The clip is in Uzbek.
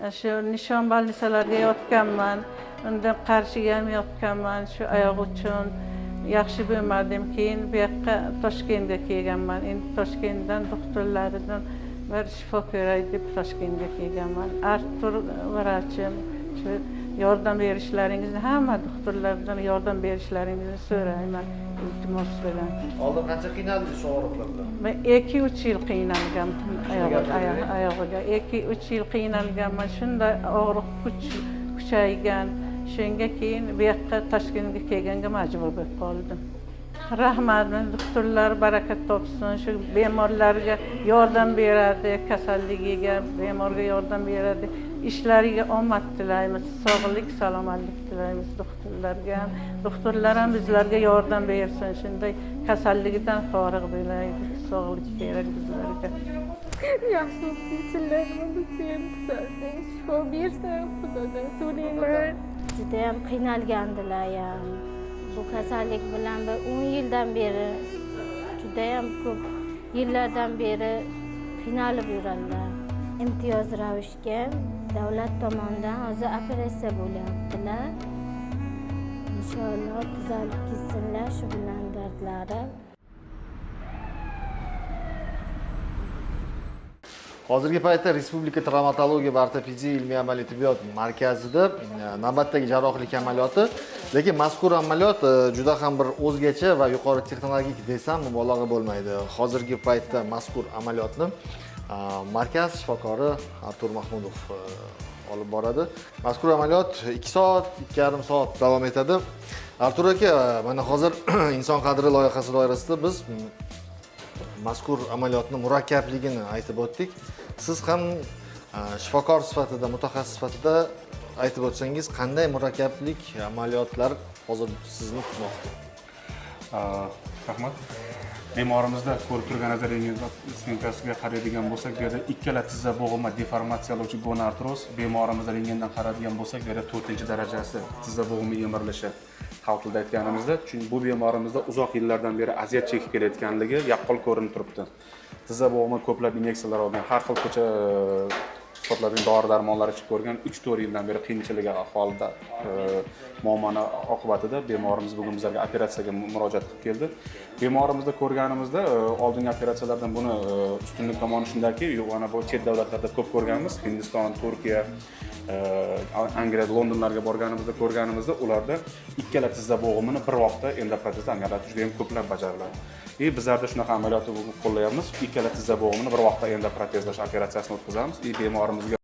Shu Nishon больницаларga yotganman. Undan Qarshiga ham yotganman shu oyoq uchun. Yaxshi bo'lmadim. Keyin bu yoqqa, Toshkentga kelganman. Endi Toshkentdan doktorlaridan bir shifo ko'ray deb Toshkentga kelganman. Artur vrachim, shu yordam berishlaringizni, hamma doktorlardan yordam berishlaringizni so'rayman iltimos bilan. Oldin qancha qiynaldingiz shu og'riqlar bilan? Men 2-3 yil qiynalgan oyog'iga. 2-3 yil qiynalganman. Shunday og'riq kuchaygan. Shunga keyin bu yoqqa, Toshkentga kelganga majbur bo'lib qoldim. Rahmat, doktorlar baraka topsin. Shu bemorlarga yordam beradi, kasalligiga bemorga yordam beradi. Ishlariga omad tilaymiz, sog'lik, salomatlik tilaymiz doktorlarga ham. Doktorlar ham bizlarga yordam bersin, shunday kasalligidan forig' bo'laylik. Sog'lik kerak bizlarga. Yaxshi bo'lib ketsinlar, nima bo'lsa ham tuzalsin, shifo bersin, Xudodan so'rayman. Judayam qiynalgandilar ham bu kasallik bilan bir 10 yildan beri, judayam ko'p yillardan beri qiynalib yuradilar. Imtiyoz ravishga davlat tomonidan hozir operatsiya bo'lyaptilar. Inshaalloh, tuzalib ketsinlar shu bilan dardlari. Hozirgi paytda Respublika travmatologiya va ortopediya ilmiy amaliy tibbiyot markazida navbatdagi jarrohlik amaliyoti, lekin mazkur amaliyot juda ham bir o'zgacha va yuqori texnologik desam, mubolag'a bo'lmaydi. Hozirgi paytda mazkur amaliyotni markaz shifokori Artur Mahmudov olib boradi. Mazkur amaliyot 2 soat, 2,5 soat davom etadi. Artur aka, mana hozir "Inson qadri" loyihasi doirasida biz mazkur amaliyotni murakkabligini aytib o'tdik. Siz ham shifokor sifatida, mutaxassis sifatida aytib o'tsangiz, qanday murakkablik amaliyotlar hozir sizni kutmoqda? Rahmat. Bemorimizda ko'rib turganingizdek, rentgen съёмка siga qaraydigan bo'lsak, bu yerda ikkala tizza bo'g'imi deformatsiyalovchi gonartroz. Bemorimizda rentgendan qaraydigan bo'lsak, bu yerda to'rtinchi darajasi tizza bo'g'imi yemirilishi, xalq tilida aytganimizda. Chunki bu bemorimizda uzoq yillardan beri aziyat chekib kelayotganligi yaqqol ko'rinib turibdi. Tizza bo'g'imi ko'plab inyeksiyalar olgan, har xil ko'cha sotiladigan dori darmonlar ichib ko'rgan. 3-4 yildan beri qiyinchilik ahvolida, muammoni oqibatida bemorimiz bugun bizlarga operatsiyaga murojaat qilib keldi. Bemorimizda ko'rganimizda, oldingi operatsiyalardan buni ustunlik tomoni shundaki, mana bu chet davlatlarda ko'p ko'rganmiz, Hindiston, Turkiya, Angliya, Londonlarga borganimizda ko'rganimizda, ularda ikkala tizza bo'g'imini bir vaqtda endoprotez amaliyoti juda yam ko'plab bajariladi. И bizlarda shunaqa amaliyotni bugun qo'llayapmiz, ikkala tizza bo'g'imini bir vaqtda endoprotezlash operatsiyasini o'tkazamiz. И bemorimizda